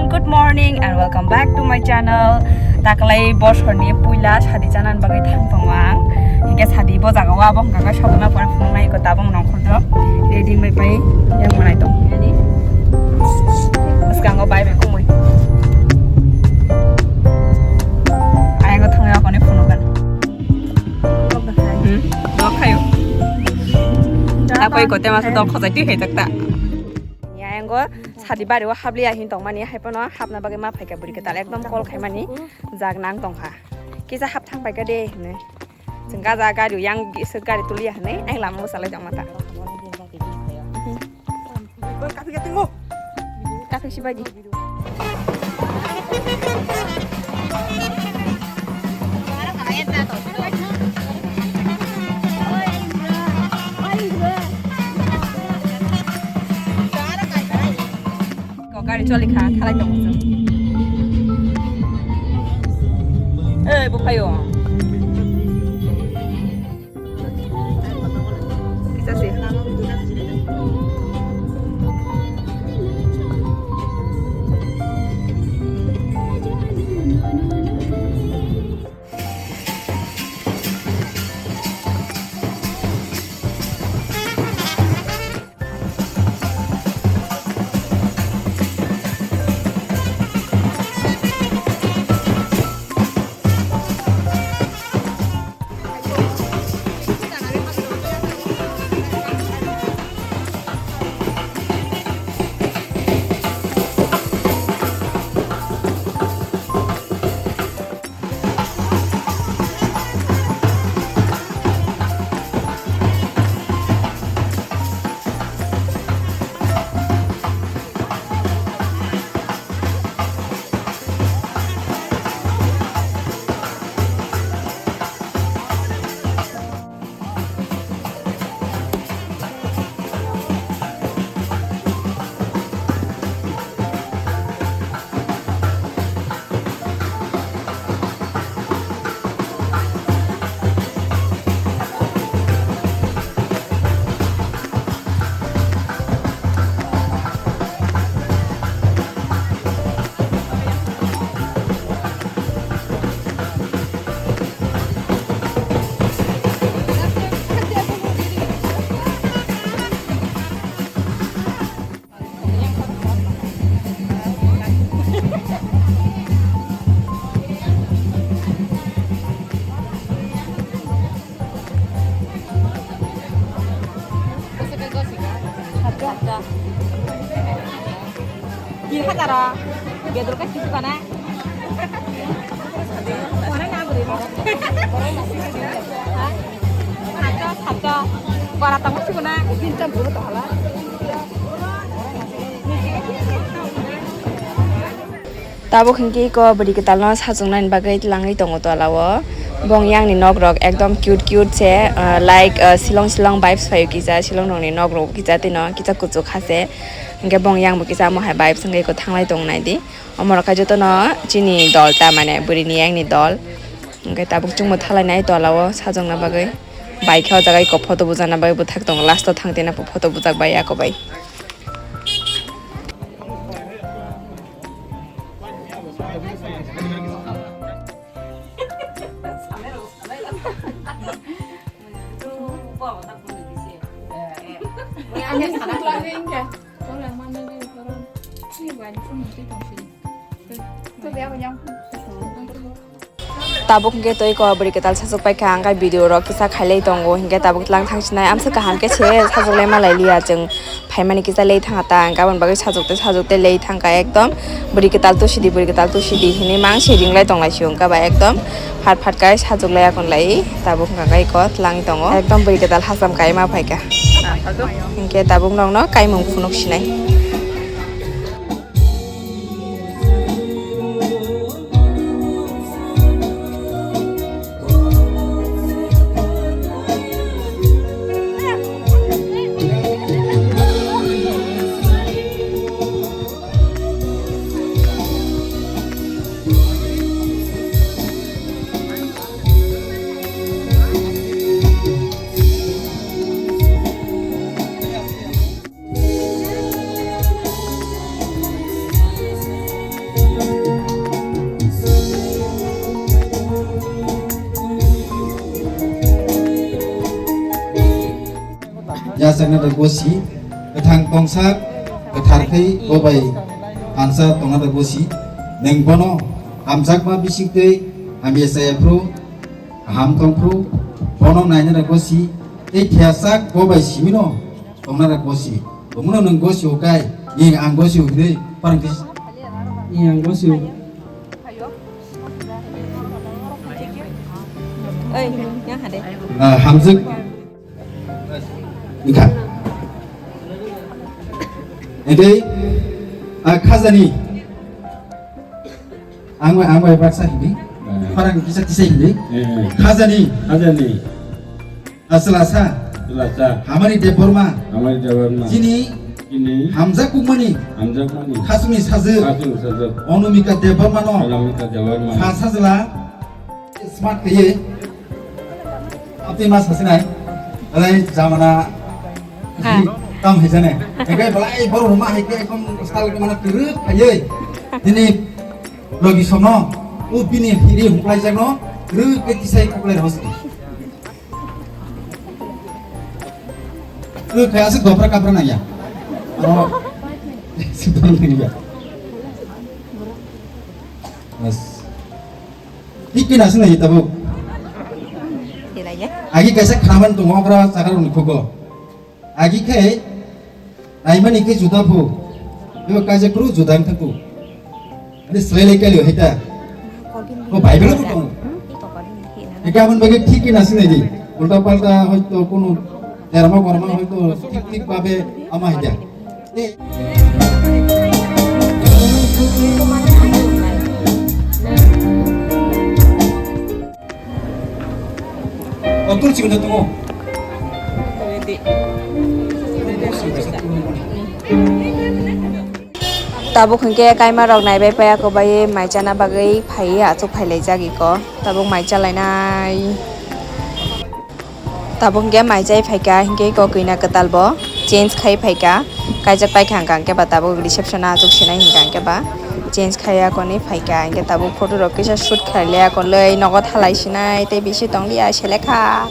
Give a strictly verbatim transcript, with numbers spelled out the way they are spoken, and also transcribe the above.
Good morning and welcome back to my channel. Taklai bosorni puila sadi chanan bagwi thang tongo ang. Hingke sadi bo jaga o abo hwnka khe sotoma pore phunuknai ko tabung nongkhor do. Ready bai pai yang manai tong. Yani. Bwskango bai bai kumui. Ayang ko thangya kone phunukgan. Hmm. Dok khayo. Tapai ko tema se dok khojai twi hai tak ta. Ayang go sadi bari o habliya hin tongmani, hai phano hapna bagwi ma phaikha bwrwi kwtal, ekdom call khaimani jak nang tongkha. Kisa hap thang paikha de hinwi. Chwng gaja gari yang gisa gari tuliya hinwi ang lama o salai tongma ta. Kaphik si baji. Ko gari choli kha, thalai tongo chwng. Ei, bo phaio. Kisa se. Ki hazaro bedor ka kisi bana. Mana na beri ma. Ha? Sato, sato. Bara tamu si bana. Binta buru to hala. Tabuk hinkhe iko bwrwi kwtalno sajwknani bagwi twlangwi tongo tola o. Bong yang ni nok rok ekdom cute cute se, ah, like, ah, Shillong Shillong vibes phaio kisa, Shillong rok ni nok rok kisa tino kisa kuchuk ha se. Hinkhe bong yang bo kisa amo hai vibes wngwi iko thanglai tong nai di. Omo rok khe jotono chini dol ta mane bwrwi ni yang ni dol. Hinkhe tabuk chwngbo thalai nai tola o sajwkna bagwi. Bai khe o jaga iko photo bujana bagwi bwthak tongo, last o thang tena photo bujak bai ako bai. Tabuk hinkhe twi ko bwrwi kwtal sajwk paikha, ang khe video rok kisa khailai tongo, hinkhe tabuk tlang thang sinai amsa kaham khe se sajwk lai ma lai liya chwng. Phaimani kisa lei thangkha ta, ang gabon bagwi sajwk tei sajwk tei lei thangkha ekdom. Bwrwi kwtal tusidi, bwrwi kwtal tusidi hinwi mang se ringlai tonglai si wngkha ba ekdom. Phat phat kai sajwk lai akon lai tabuk wngkha kai ko tlang tongo. Ekdom bwrwi kwtal hacham kai ma phaikha. Hinkhe tabuk nokno kaimung phunuk sinai. Gosi, kwthang tongsa, kwthar khai bo bai ansa tongna da gosi, nwng bono hamjakma bising tei hamya chaya phru, kaham tong phru, bono naina da gosi, tei thiyasa bo bai simino tongna da gosi. Omono nwng gosi ukai, ing ang gosi ukdei, parang kis. Ing ang gosi uk. Oi, yang hade. Ah, hamjak. Wngkha. Ede, ah, khajani. Ang, ang bai baksa hindi. Eh. Parang kisa kisa hindi. Eh. Khajani. Khajani. Ah, Selasa. Selasa. Hamari Debbarma. Hamari Debbarma. Chini. Chini. Hamjak kukmani. Hamjak kukmani. Khasumni sajwk. Khasumni sajwk. Onumika Debbarma no. Onumika Debbarma. Sa sajla. Smart khaye. Apni ma sasinai. Alai jamana. Ha. Tam hai jane. Ekai balai boro ma hai ke ekdom style ke mana kwrwk khaye. Dini logi sono. U bini hiri huklai jagno. Kwrwk ke kisai huklai hosti. Kwrwk khaye aswk dopra kapra nangya. Aro. Sudon nangya. Bas. Thik khe nasinai tabuk. Agi kaisa khaman tongo okra chakarokni khugo. Agi khe naimani khe juda phu. Ebo kaisa kru juda wngthang phu. Ani slai lai kailio hita. O Bible bo tongo. Eke amon bagi thik khe nasinai di. Ulta palta hoyto kono derma gorma hoyto thik thik babe ama hita. Otur chikon tongo. Tabuk hwnkhe kaima rok naibai paya kwbai mai chana bagwi phaiwi achuk phailaijak iko. Tabuk mai chalainai. Tabuk hwnkhe mai chai phaikha, hinkhe iko kwina kwtal bo change khai phaikha, kaijak paikha hwnkha hwnkhe ba tabuk reception o achuk sinai hwnkha hwnkhe ba change khai akonwi phaikha, hinkhe tabuk photo rok kisa shoot khailai akonlwi nogo thalai sinai tei bisi tongliya selekha.